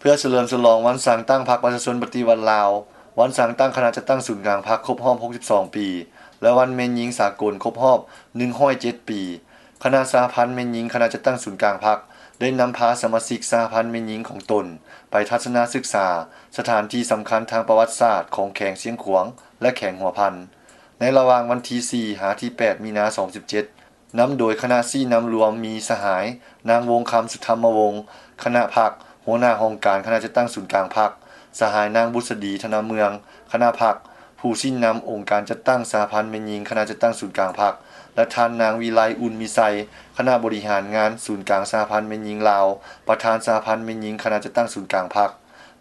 ເພື່ອສະເຫຼີມສະຫຼອງວັນສ້າງຕັ້ງພັກປະຊາຊົນປະຕິວັດລາວ, ວັນສ້າງຕັ້ງຄະນະຈັດຕັ້ງສູນກາງພັກຄົບຮອບຫົກສິບສອງປີ ແລະ ວັນແມ່ຍິງສາກົນຄົບຮອບໜຶ່ງຮ້ອຍເຈັດປີ, ຄະນະສະຫະພັນແມ່ຍິງຄະນະຈັດຕັ້ງສູນກາງພັກ ໄດ້ນຳພາສະມາຊິກສະຫະພັນແມ່ຍິງຂອງຕົນ ໄປທັດສະນະສຶກສາສະຖານທີ່ສຳຄັນທາງປະຫວັດສາດຂອງແຂວງຊຽງຂວາງ ແລະ ແຂວງຫົວພັນ ໃນລະຫວ່າງວັນທີສີ່ ຫາ ທີແປດ ມີນາ ສອງພັນສິບເຈັດ. ນຳໂດຍຄະນະຊີ້ນຳລວມມີສະຫາຍ ນາງ ວົງຄຳ ສຸທຳມະວົງ ຄະນະພັກ, ຫົວໜ້າຫ້ອງການຄະນະຈັດຕັ້ງສູນກາງພັກ, ສະຫາຍ ນາງ ບຸດສະດີ ທະນະເມືອງ ຄະນະພັກ, ຜູ້ຊີ້ນຳອົງການຈັດຕັ້ງສະຫະພັນແມ່ຍິງຄະນະຈັດຕັ້ງສູນກາງພັກ ແລະ ທ່ານ ນາງ ວິໄລ ອຸ່ນມີໄຊ ຄະນະບໍລິຫານງານສູນກາງສະຫະພັນແມ່ຍິງລາວ, ປະທານສະຫະພັນແມ່ຍິງຄະນະຈັດຕັ້ງສູນກາງພັກ,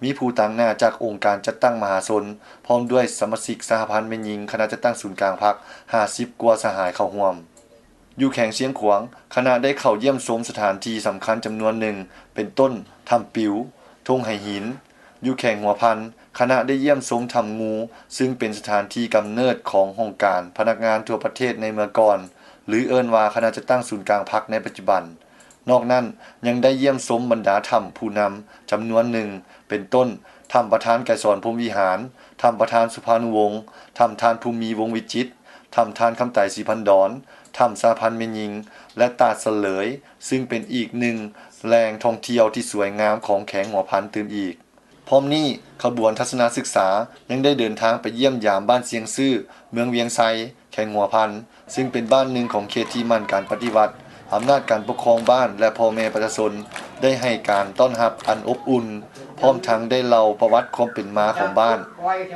ມີຜູ້ຕາງໜ້າຈາກອົງການຈັດຕັ້ງມະຫາຊົນ ພ້ອມດ້ວຍສະມາຊິກສະຫະພັນແມ່ຍິງຄະນະຈັດຕັ້ງສູນກາງພັກ ຫ້າສິບກວ່າສະຫາຍເຂົ້າຮ່ວມ. ຢູ່ແຂວງຊຽງຂວາງ, ຄະນະໄດ້ເຂົ້າຢ້ຽມຊົມສະຖານທີ່ສຳຄັນຈຳນວນໜຶ່ງ ເປັນຕົ້ນ ຖ້ຳປິວ, ທົ່ງໄຫຫີນ. ຢູ່ແຂວງຫົວພັນ, ຄະນະໄດ້ຢ້ຽມຊົມຖ້ຳງູ, ຊຶ່ງເປັນສະຖານທີ່ກຳເນີດຂອງຫ້ອງການພະນັກງານທົ່ວປະເທດໃນເມື່ອກ່ອນ ຫຼື ເອີ້ນວ່າຄະນະຈັດຕັ້ງສູນກາງພັກໃນປັດຈຸບັນ. ນອກນັ້ນຍັງໄດ້ຢ້ຽມຊົມບັນດາຖ້ຳຜູ້ນຳຈຳນວນໜຶ່ງ ເປັນຕົ້ນ ຖ້ຳປະທານໄກສອນ ພົມວິຫານ, ຖ້ຳປະທານສຸພານຸວົງ, ຖ້ຳທ່ານພູມີ ວົງວິຈິດ, ຖ້ຳທ່ານຄຳໄຕ ສີພັນດອນ, ຖ້ຳສະຫະພັນແມ່ຍິງ ແລະ ຕາດສະເຫຼີຍ, ຊຶ່ງເປັນອີກໜຶ່ງແຫຼ່ງທ່ອງທ່ຽວທີ່ສວຍງາມຂອງແຂວງຫົວພັນຕື່ມອີກ. ພ້ອມນີ້, ຂະບວນທັດສະນະສຶກສາຍັງໄດ້ເດີນທາງໄປຢ້ຽມຢາມບ້ານຊຽງຊື່, ເມືອງວຽງໄຊ, ແຂວງຫົວພັນ, ຊຶ່ງເປັນບ້ານໜຶ່ງຂອງເຂດທີ່ໝັ້ນການປະຕິວັດ, ອຳນາດການປົກຄອງບ້ານ ແລະ ພໍ່ແມ່ປະຊາຊົນໄດ້ໃຫ້ການຕ້ອນຮັບອັນອົບອຸ່ນ, ພ້ອມທັງໄດ້ເລົ່າປະຫວັດຄວາມເປັນມາຂອງບ້ານ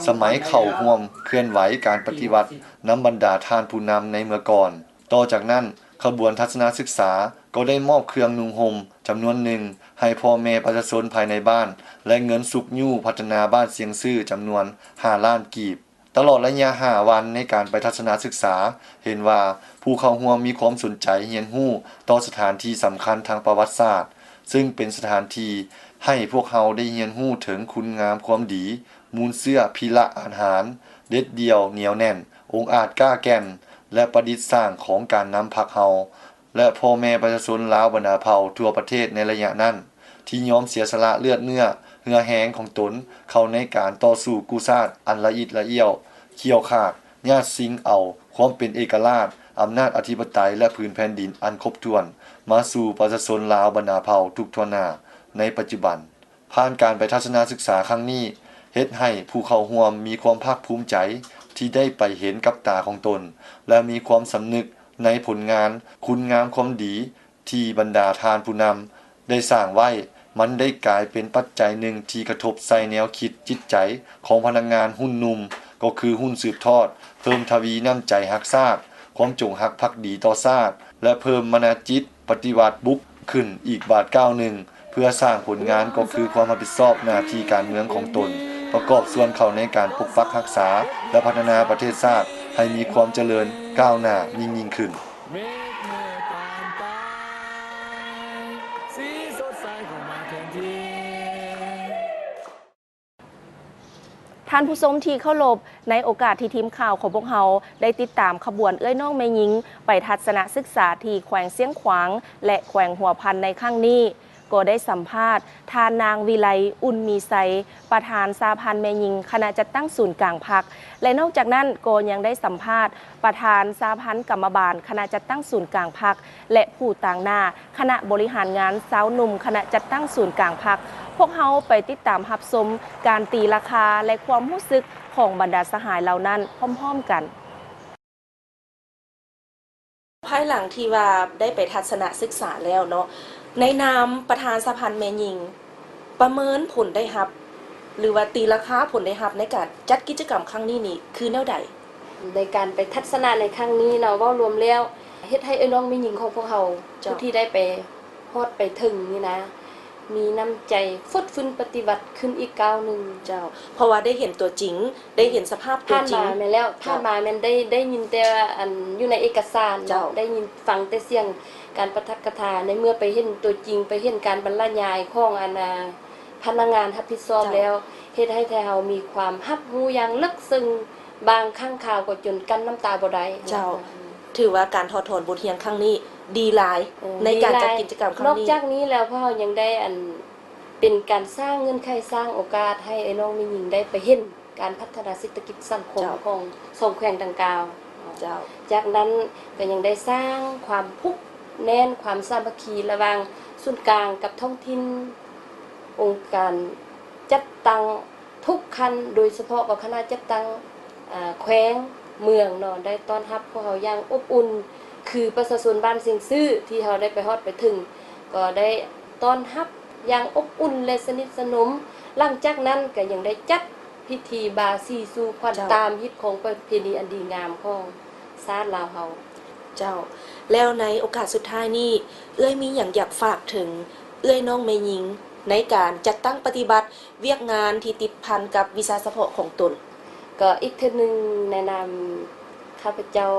ສະໄໝເຂົ້າຮ່ວມເຄື່ອນໄຫວການປະຕິວັດນຳບັນດາທ່ານຜູ້ນຳໃນເມື່ອກ່ອນ. ຕໍ່ຈາກນັ້ນ, ຂະບວນທັດສະນະສຶກສາກໍໄດ້ມອບເຄື່ອງນຸ່ງຫົ່ມຈຳນວນໜຶ່ງໃຫ້ພໍ່ແມ່ປະຊາຊົນພາຍໃນບ້ານ ແລະ ເງິນຊຸກຍູ້ພັດທະນາບ້ານຊຽງຊື່ຈຳນວນຫ້າລ້ານກີບ. ຕະຫຼອດໄລຍະຫ້າວັນໃນການໄປທັດສະນະສຶກສາ, ເຫັນວ່າຜູ້ເຂົ້າຮ່ວມມີຄວາມສົນໃຈຮຽນຮູ້ຕໍ່ສະຖານທີ່ສຳຄັນທາງປະຫວັດສາດ, ຊຶ່ງເປັນສະຖານທີ່ໃຫ້ພວກເຮົາໄດ້ຮຽນຮູ້ເຖິງຄຸນງາມຄວາມດີ, ມູນເຊື້ອ, ພິລະອາຫານ, ເດັດດ່ຽວ, ໜຽວແໜ້ນ, ອົງອາດກ້າແກ່ນ ແລະ ປະດິດສ້າງຂອງການນຳພັກເຮົາ ແລະ ພໍ່ແມ່ປະຊາຊົນລາວບັນດາເຜົ່າທົ່ວປະເທດໃນໄລຍະນັ້ນ ທີ່ຍອມເສຍສະຫຼະເລືອດເນື້ອເຫື່ອແຮງຂອງຕົນເຂົ້າໃນການຕໍ່ສູ້ກູ້ຊາດອັນລະອິດລະອ້ຽວ, ຂ້ຽວຂາດ, ຍາດຊິງເອົາຄວາມເປັນເອກະລາດ, ອຳນາດອະທິປະໄຕ ແລະ ຜືນແຜ່ນດິນອັນຄົບຖ້ວນ ມາສູ່ປະຊາຊົນລາວບັນດາເຜົ່າທຸກທົ່ວໜ້າໃນປັດຈຸບັນ. ຜ່ານການໄປທັດສະນະສຶກສາຄັ້ງນີ້ ເຮັດໃຫ້ຜູ້ເຂົ້າຮ່ວມມີຄວາມພາກພູມໃຈທີ່ໄດ້ໄປເຫັນກັບຕາຂອງຕົນ ແລະ ມີຄວາມສຳນຶກໃນຜົນງານຄຸນງາມຄວາມດີທີ່ບັນດາທ່ານຜູ້ນຳໄດ້ສ້າງໄວ້. ມັນໄດ້ກາຍເປັນປັດໄຈໜຶ່ງທີ່ກະທົບໃສ່ແນວຄິດຈິດໃຈຂອງພະນັກງານຮຸ່ນໜຸ່ມ, ກໍຄືຮຸ່ນສືບທອດ, ເພີ່ມທະວີນ້ຳໃຈຮັກຊາດ, ຄວາມຈົງຮັກພັກດີຕໍ່ຊາດ ແລະ ເພີ່ມມະນະຈິດ ປະຕິວັດບຸກຂຶ້ນອີກບາດກ້າວໜຶ່ງ ເພື່ອສ້າງຜົນງານກໍຄືຄວາມຮັບຜິດຊອບໜ້າທີ່ການເມືອງຂອງຕົນ ປະກອບສ່ວນເຂົ້າໃນການປົກປັກຮັກສາ ແລະ ພັດທະນາປະເທດຊາດໃຫ້ມີຄວາມຈະເລີນກ້າວໜ້າຍິ່ງໆຂຶ້ນ. ທ່ານຜູ້ຊົມທີ່ເຄົາລົບ, ໃນໂອກາດທີ່ທີມຂ່າວຂອງພວກເຮົາໄດ້ຕິດຕາມຂະບວນເອື້ອຍນ້ອງແມ່ຍິງໄປທັດສະນະສຶກສາທີ່ແຂວງຊຽງຂວາງ ແລະ ແຂວງຫົວພັນໃນຄັ້ງນີ້, ກໍໄດ້ສຳພາດທ່ານນາງ ວິໄລ ອຸ່ນມີໄຊ, ປະທານສະຫະພັນແມ່ຍິງຄະນະຈັດຕັ້ງສູນກາງພັກ ແລະ ນອກຈາກນັ້ນກໍຍັງໄດ້ສຳພາດປະທານສະຫະພັນກຳມະບານຄະນະຈັດຕັ້ງສູນກາງພັກ ແລະ ຜູ້ຕາງໜ້າ ຄະນະບໍລິຫານງານຊາວໜຸ່ມຄະນະຈັດຕັ້ງສູນກາງພັກ. ພວກເຮົາໄປຕິດຕາມຮັບຊົມການຕີລາຄາ ແລະ ຄວາມຮູ້ສຶກຂອງບັນດາສະຫາຍເຫຼົ່ານັ້ນພ້ອມໆກັນ. ພາຍຫຼັງທີ່ວ່າໄດ້ໄປທັດສະນະສຶກສາແລ້ວເນາະ, ໃນນາມປະທານສະຫະພັນແມ່ຍິງ ປະເມີນຜົນໄດ້ຮັບ ຫຼືວ່າຕີລາຄາຜົນໄດ້ຮັບໃນການຈັດກິດຈະກຳຄັ້ງນີ້ນີ້ຄືແນວໃດ? ໃນການໄປທັດສະນະໃນຄັ້ງນີ້ເນາະ, ເວົ້າລວມແລ້ວ ເຮັດໃຫ້ເອື້ອຍນ້ອງແມ່ຍິງຂອງພວກເຮົາ ເຈົ້າ ຜູ້ທີ່ໄດ້ໄປຮອດໄປເຖິງນີ້ນະ ມີນ້ຳໃຈຟົດຟື້ນປະຕິວັດຂຶ້ນອີກກ້າວໜຶ່ງ. ເຈົ້າ ເພາະວ່າໄດ້ເຫັນຕົວຈິງ, ໄດ້ເຫັນສະພາບຕົວຈິງ. ຜ່ານມາແມ່ນແລ້ວ, ເຈົ້າ ຜ່ານມາແມ່ນໄດ້, ໄດ້ຍິນແຕ່ ອັນ ຢູ່ໃນເອກະສານເນາະ, ເຈົ້າ ໄດ້ຍິນຟັງແຕ່ສຽງການປາຖະກະຖາ. ໃນເມື່ອໄປເຫັນຕົວຈິງ, ໄປເຫັນການບັນລະຍາຍຂອງ ອັນ ອາ ພະນັກງານຮັບຜິດຊອບ ເຈົ້າ ແລ້ວ ເຮັດໃຫ້ແທ້ເຮົາມີຄວາມຮັບຮູ້ຢ່າງເລິກເຊິ່ງ, ບາງຄັ້ງຄາວກໍຈົນກັ້ນນ້ຳຕາບໍ່ໄດ້. ເຈົ້າ ອືມ ຖືວ່າການຖອດຖອນບົດຮຽນຄັ້ງນີ້ດີຫຼາຍ ເອີ ໃນການຈັດ ດີຫຼາຍ ກິດຈະກຳຄັ້ງນີ້. ນອກຈາກນີ້ແລ້ວ ພວກເຮົາຍັງໄດ້ ອັນ ເປັນການສ້າງເງື່ອນໄຂ, ສ້າງໂອກາດໃຫ້ອ້າຍນ້ອງແມ່ຍິງໄດ້ໄປເຫັນການພັດທະນາເສດຖະກິດສັງຄົມ ເຈົ້າ ຂອງສອງແຂວງດັ່ງກ່າວ. ເຈົ້າ. ຈາກນັ້ນກໍຍັງໄດ້ສ້າງຄວາມຜູກແໜ້ນ, ຄວາມສາມັກຄີລະຫວ່າງສູນກາງກັບທ້ອງຖິ່ນ, ອົງການຈັດຕັ້ງທຸກຂັ້ນ, ໂດຍສະເພາະກໍຄະນະຈັດຕັ້ງ ອາ ແຂວງເມືອງເນາະ ໄດ້ຕ້ອນຮັບພວກເຮົາຢ່າງອົບອຸ່ນ, ຄືປະຊາຊົນບ້ານຊຽງຊື່ທີ່ເຮົາໄດ້ໄປຮອດໄປເຖິງ ກໍໄດ້ຕ້ອນຮັບຢ່າງອົບອຸ່ນ ແລະ ສະໜິດສະໜົມ. ຫຼັງຈາກນັ້ນກໍຍັງໄດ້ຈັດພິທີບາສີສູ່ຂວັນ ເຈົ້າ ຕາມຮີດຄອງປະເພນີອັນດີງາມຂອງຊາດລາວເຮົາ. ເຈົ້າ. ແລ້ວໃນໂອກາດສຸດທ້າຍນີ້ ເອື້ອຍມີຫຍັງຢາກຝາກເຖິງເອື້ອຍນ້ອງແມ່ຍິງ ໃນການຈັດຕັ້ງປະຕິບັດວຽກງານທີ່ຕິດພັນກັບວິຊາສະເພາະຂອງຕົນ? ກໍອີກເທື່ອໜຶ່ງ ໃນນາມຂ້າພະເຈົ້າ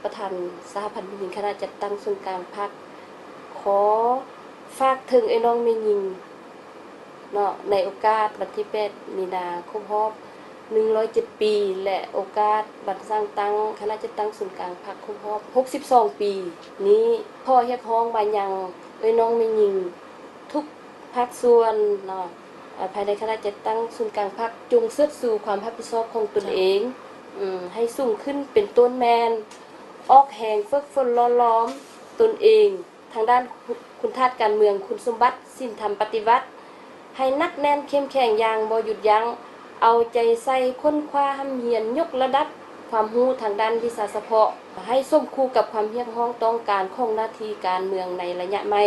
ປະທານສະຫະພັນແມ່ຍິງຄະນະຈັດຕັ້ງສູນກາງພັກ ຂໍຝາກເຖິງເອື້ອຍນ້ອງແມ່ຍິງເນາະ ໃນໂອກາດວັນທີແປດມີນາຄົບຮອບໜຶ່ງຮ້ອຍເຈັດປີ ແລະ ໂອກາດວັນສ້າງຕັ້ງຄະນະຈັດຕັ້ງສູນກາງພັກຄົບຮອບຫົກສິບສອງປີນີ້ ຂໍຮຽກຮ້ອງມາຍັງເອື້ອຍນ້ອງແມ່ຍິງທຸກພາກສ່ວນເນາະ ອາ ພາຍໃນຄະນະຈັດຕັ້ງສູນກາງພັກ ຈົ່ງເຊີດຊູຄວາມຮັບຜິດຊອບຂອງຕົນເອງ ເຈົ້າ ອືມ ໃຫ້ສູງຂຶ້ນ ເປັນຕົ້ນແມ່ນອອກແຮງຝຶກຝົນຫຼໍ່ຫຼອມຕົນເອງ ທາງດ້ານຄຸນທາດການເມືອງ, ຄຸນສົມບັດ, ສິນທຳປະຕິວັດ ໃຫ້ໜັກແໜ້ນເຂັ້ມແຂງຢ່າງບໍ່ຢຸດຢັ້ງ, ເອົາໃຈໃສ່ຄົ້ນຄວ້າຮ່ຳຮຽນ, ຍົກລະດັບຄວາມຮູ້ທາງດ້ານວິຊາສະເພາະ ໃຫ້ສົມຄູ່ກັບຄວາມຮຽກຮ້ອງຕ້ອງການຂອງໜ້າທີ່ການເມືອງໃນໄລຍະໃໝ່,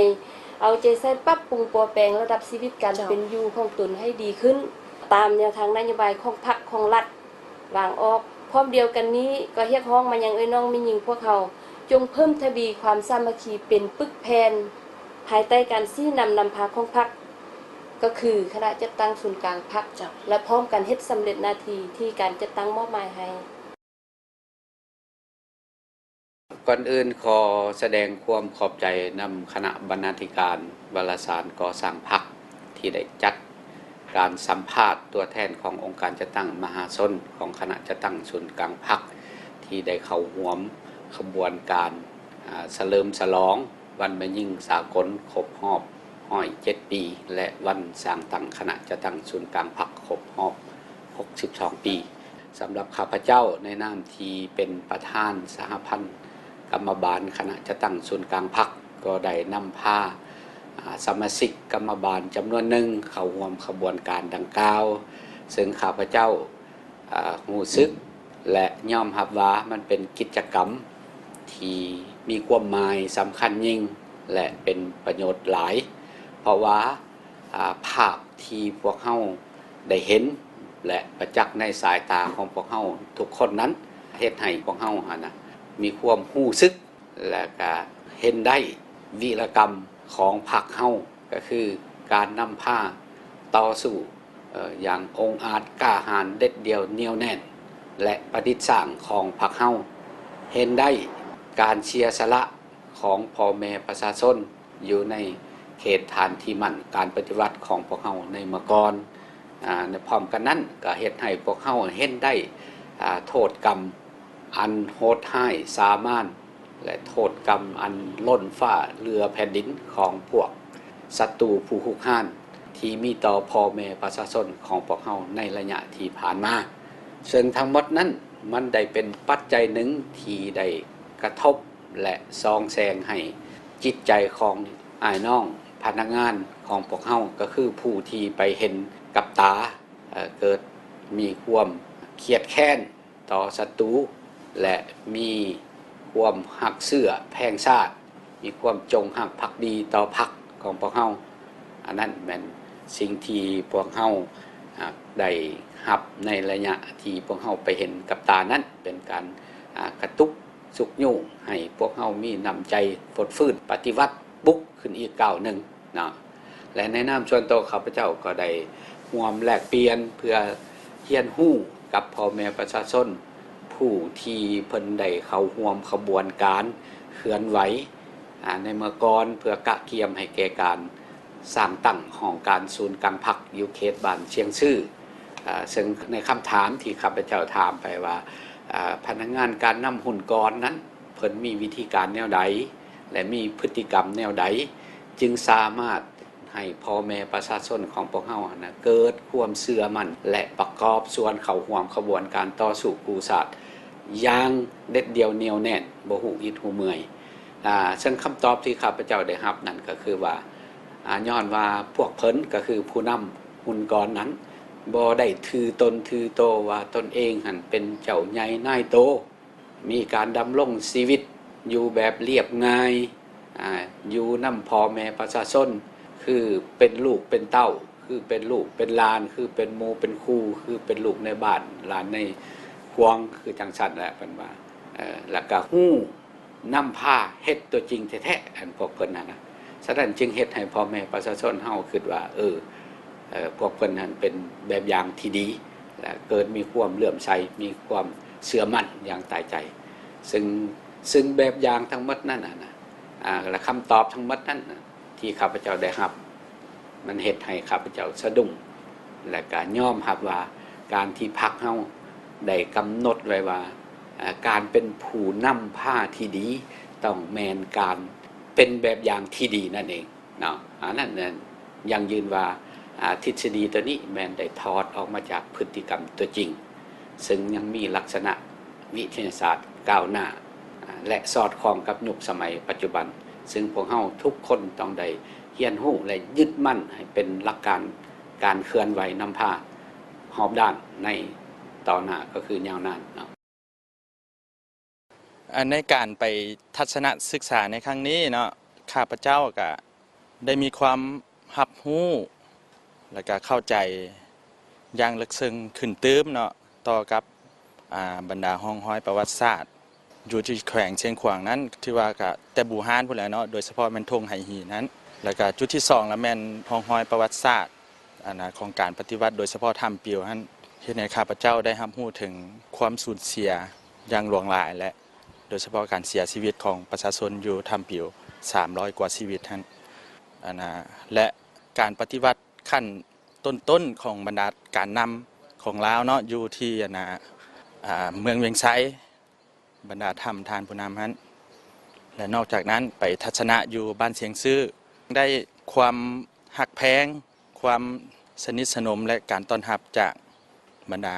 ເອົາໃຈໃສ່ປັບປຸງປົວແປງລະດັບຊີວິດການ ເຈົ້າ ເປັນຢູ່ຂອງຕົນໃຫ້ດີຂຶ້ນ ຕາມແນວທາງນະໂຍບາຍຂອງພັກຂອງລັດ ວາງອອກ. ພ້ອມດຽວກັນນີ້ ກໍຮຽກຮ້ອງມາຍັງເອື້ອຍນ້ອງແມ່ຍິງພວກເຮົາ ຈົ່ງເພີ່ມທະວີຄວາມສາມັກຄີເປັນປຶກແຜ່ນ ພາຍໃຕ້ການຊີ້ນຳນຳພາຂອງພັກ ກໍຄືຄະນະຈັດຕັ້ງສູນກາງພັກ ເຈົ້າ ແລະ ພ້ອມກັນເຮັດສຳເລັດໜ້າທີ່ທີ່ການຈັດຕັ້ງມອບໝາຍໃຫ້. ກ່ອນອື່ນ ຂໍສະແດງຄວາມຂອບໃຈນຳຄະນະບັນນາທິການວາລະສານກໍ່ສ້າງພັກ ທີ່ໄດ້ຈັດການສຳພາດຕົວແທນຂອງອົງການຈັດຕັ້ງມະຫາຊົນຂອງຄະນະຈັດຕັ້ງສູນກາງພັກ ທີ່ໄດ້ເຂົ້າຮ່ວມຂະບວນການ ອາ ສະເຫຼີມສະຫຼອງວັນແມ່ຍິງສາກົນຄົບຮອບຮ້ອຍເຈັດປີ ແລະ ວັນສ້າງຕັ້ງຄະນະຈັດຕັ້ງສູນກາງພັກຄົບຮອບຫົກສິບສອງປີ. ສຳລັບຂ້າພະເຈົ້າໃນນາມທີ່ເປັນປະທານສະຫະພັນກຳມະບານຄະນະຈັດຕັ້ງສູນກາງພັກ ກໍໄດ້ນຳພາ ອາ ສະມາຊິກກຳມະບານຈຳນວນໜຶ່ງເຂົ້າຮ່ວມຂະບວນການດັ່ງກ່າວ, ເຊິ່ງຂ້າພະເຈົ້າ ອາ ຮູ້ສຶກ ແລະ ຍອມຮັບວ່າມັນເປັນກິດຈະກຳທີ່ມີຄວາມໝາຍສຳຄັນຍິ່ງ ແລະ ເປັນປະໂຫຍດຫຼາຍ, ເພາະວ່າ ອາ ພາບທີ່ພວກເຮົາໄດ້ເຫັນ ແລະ ປະຈັກໃນສາຍຕາຂອງພວກເຮົາທຸກຄົນນັ້ນ ເຮັດໃຫ້ພວກເຮົາຫັ້ນນະ ມີຄວາມຮູ້ສຶກ ແລະ ກະເຫັນໄດ້ວິລະກຳຂອງພັກເຮົາ ກະຄືການນຳພາຕໍ່ສູ້ ເອີ ຢ່າງອົງອາດກ້າຫານ ເດັດດ່ຽວ ໜຽວແໜ້ນ ແລະ ປະດິດສ້າງຂອງພັກເຮົາ. ເຫັນໄດ້ການເສຍສະຫຼະ ຂອງພໍ່ແມ່ປະຊາຊົນຢູ່ໃນເຂດຖານທີ່ໝັ້ນການປະຕິວັດຂອງພວກເຮົາໃນເມື່ອກ່ອນ. ອາ ພ້ອມກັນນັ້ນກໍເຮັດໃຫ້ພວກເຮົາເຫັນໄດ້ ອາ ໂທດກຳອັນໂຫດຮ້າຍຊາມານ ແລະ ໂທດກຳອັນລົ້ນຟ້າເຫຼືອແຜ່ນດິນຂອງພວກສັດຕູຜູ້ຮຸກຮານ ທີ່ມີຕໍ່ພໍ່ແມ່ປະຊາຊົນຂອງພວກເຮົາໃນໄລຍະທີ່ຜ່ານມາ. ເຊິ່ງທັງໝົດນັ້ນ ມັນໄດ້ເປັນປັດໄຈໜຶ່ງທີ່ໄດ້ກະທົບ ແລະ ສ່ອງແສງໃຫ້ຈິດໃຈຂອງອ້າຍນ້ອງພະນັກງານຂອງພວກເຮົາ ກໍຄືຜູ້ທີ່ໄປເຫັນກັບຕາ ເກີດມີຄວາມຄຽດແຄ້ນຕໍ່ສັດຕູ ແລະ ມີຄວາມຮັກເຊື້ອແພງຊາດ, ມີຄວາມຈົງຮັກພັກດີຕໍ່ພັກຂອງພວກເຮົາ. ອັນນັ້ນແມ່ນສິ່ງທີ່ພວກເຮົາ ອາ ໄດ້ຮັບໃນໄລຍະທີ່ພວກເຮົາໄປເຫັນກັບຕານັ້ນ ເປັນການ ອາ ກະຕຸກຊຸກຍູ້ໃຫ້ພວກເຮົາມີນ້ຳໃຈຟົດຟື້ນປະຕິວັດບຸກຂຶ້ນອີກກ້າວໜຶ່ງເນາະ. ແລະ ໃນນາມສ່ວນໂຕຂ້າພະເຈົ້າກໍໄດ້ຮ່ວມແລກປ່ຽນເພື່ອຮຽນຮູ້ກັບພໍ່ແມ່ປະຊາຊົນ ຜູ້ທີ່ເພິ່ນໄດ້ເຂົ້າຮ່ວມຂະບວນການເຄື່ອນໄຫວ ອາ ໃນເມື່ອກ່ອນ ເພື່ອກະກຽມໃຫ້ແກ່ການສ້າງຕັ້ງຫ້ອງການສູນກາງພັກຢູ່ເຂດບ້ານຊຽງຊື່. ອາ ເຊິ່ງໃນຄຳຖາມທີ່ຂ້າພະເຈົ້າຖາມໄປວ່າ ອາ ພະນັກງານການນຳຮຸ່ນກ່ອນນັ້ນ ເພິ່ນມີວິທີການແນວໃດ ແລະ ມີພຶດຕິກຳແນວໃດ ຈຶ່ງສາມາດ ໃຫ້ພໍ່ແມ່ປະຊາຊົນຂອງພວກເຮົາຫັ້ນນະ ເກີດຄວາມເຊື່ອໝັ້ນ ແລະ ປະກອບສ່ວນເຂົ້າຮ່ວມຂະບວນການຕໍ່ສູ້ກູ້ຊາດຢ່າງເດັດດ່ຽວໜຽວແໜ້ນ ບໍ່ຮູ້ອິດຮູ້ເມື່ອຍ. ອາ ເຊິ່ງຄຳຕອບທີ່ຂ້າພະເຈົ້າໄດ້ຮັບນັ້ນກໍຄືວ່າ ອາ ຍ້ອນວ່າພວກເພິ່ນ ກໍຄືຜູ້ນຳຮຸ່ນກ່ອນນັ້ນ ບໍ່ໄດ້ຖືຕົນຖືໂຕວ່າຕົນເອງຫັ້ນເປັນເຈົ້າໃຫຍ່ນາຍໂຕ, ມີການດຳລົງຊີວິດຢູ່ແບບລຽບງ່າຍ, ອາ ຢູ່ນຳພໍ່ແມ່ປະຊາຊົນ ຄືເປັນລູກເປັນເຕົ້າ, ຄືເປັນລູກເປັນຫຼານ, ຄືເປັນໝູ່ເປັນຄູ່, ຄືເປັນລູກໃນບ້ານ, ຫຼານໃນຂວງ, ຄືຈັ່ງຊັ້ນແຫຼະ ເພິ່ນວ່າ. ເອີ ແລ້ວກະຮູ້ ນຳພາເຮັດຕົວຈິງແທ້ໆ ອັນພວກເພິ່ນຫັ້ນນະ. ສະນັ້ນຈຶ່ງເຮັດໃຫ້ພໍ່ແມ່ປະຊາຊົນເຮົາຄິດວ່າ ເອີ ເອີ ພວກເພິ່ນຫັ້ນເປັນແບບຢ່າງທີ່ດີ ແລະ ເກີດມີຄວາມເຫຼື້ອມໃສ, ມີຄວາມເຊື່ອໝັ້ນຢ່າງຕາຍໃຈ. ເຊິ່ງ ເຊິ່ງແບບຢ່າງທັງໝົດນັ້ນນະ ອາ ແລະ ຄຳຕອບທັງໝົດນັ້ນນະ ທີ່ຂ້າພະເຈົ້າໄດ້ຮັບ ມັນເຮັດໃຫ້ຂ້າພະເຈົ້າສະດຸ້ງ ແລະ ກະຍອມຮັບວ່າ ການທີ່ພັກເຮົາໄດ້ກຳນົດໄວ້ວ່າ ອາ ການເປັນຜູ້ນຳພາທີ່ດີ ຕ້ອງແມ່ນການເປັນແບບຢ່າງທີ່ດີນັ້ນເອງເນາະ. ອັນນັ້ນ ອາ ຢັ້ງຢືນວ່າ ອາ ທິດສະດີຕົວນີ້ແມ່ນໄດ້ຖອດອອກມາຈາກພຶດຕິກຳຕົວຈິງ ເຊິ່ງຍັງມີລັກສະນະວິທະຍາສາດກ້າວໜ້າ ອາ ແລະ ສອດຄ່ອງກັບຍຸກສະໄໝປັດຈຸບັນ, ເຊິ່ງພວກເຮົາທຸກຄົນຕ້ອງໄດ້ຮຽນຮູ້ ແລະ ຍຶດໝັ້ນໃຫ້ເປັນຫຼັກການການເຄື່ອນໄຫວນຳພາຮອບດ້ານໃນຕໍ່ໜ້າ ກໍຄືຍາວນານເນາະ. ອັນໃນການໄປທັດສະນະສຶກສາໃນຄັ້ງນີ້ເນາະ, ຂ້າພະເຈົ້າກະໄດ້ມີຄວາມຮັບຮູ້ ແລະກະເຂົ້າໃຈຢ່າງເລິກເຊິ່ງຂຶ້ນຕື່ມເນາະ ຕໍ່ກັບ ອາ ບັນດາຮ່ອງຮອຍປະຫວັດສາດ ຢູ່ທີ່ແຂວງຊຽງຂວາງນັ້ນ ຖືວ່າກະແຕ່ບູຮານພຸ້ນແຫຼະເນາະ, ໂດຍສະເພາະແມ່ນທົ່ງໄຫຫີນຫັ້ນ. ແລ້ວກະຈຸດທີສອງລະແມ່ນຮ່ອງຮອຍປະຫວັດສາດ ອັນນະ ຂອງການປະຕິວັດ ໂດຍສະເພາະຖ້ຳປິວຫັ້ນ ເຮັດໃຫ້ຂ້າພະເຈົ້າໄດ້ຮັບຮູ້ເຖິງຄວາມສູນເສຍຢ່າງຫຼວງຫຼາຍ ແລະ ໂດຍສະເພາະການເສຍຊີວິດຂອງປະຊາຊົນຢູ່ຖ້ຳປິວສາມຮ້ອຍກວ່າຊີວິດຫັ້ນ ອັນນະ ແລະ ການປະຕິວັດຂັ້ນຕົ້ນໆຂອງບັນດາການນຳຂອງລາວເນາະ ຢູ່ທີ່ ອັນນະ ອາ ເມືອງວຽງໄຊ ບັນດາທ່ານຜູ້ນຳຫັ້ນ ແລະ ນອກຈາກນັ້ນໄປທັດສະນະຢູ່ບ້ານຊຽງຊື່ ໄດ້ຄວາມຮັກແພງ, ຄວາມສະໜິດສະໜົມ ແລະ ການຕ້ອນຮັບຈາກບັນດາ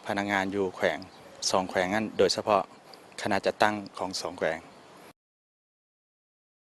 ພະນັກງານຢູ່ແຂວງ ສອງແຂວງນັ້ນ ໂດຍສະເພາະຄະນະຈັດຕັ້ງຂອງສອງແຂວງ.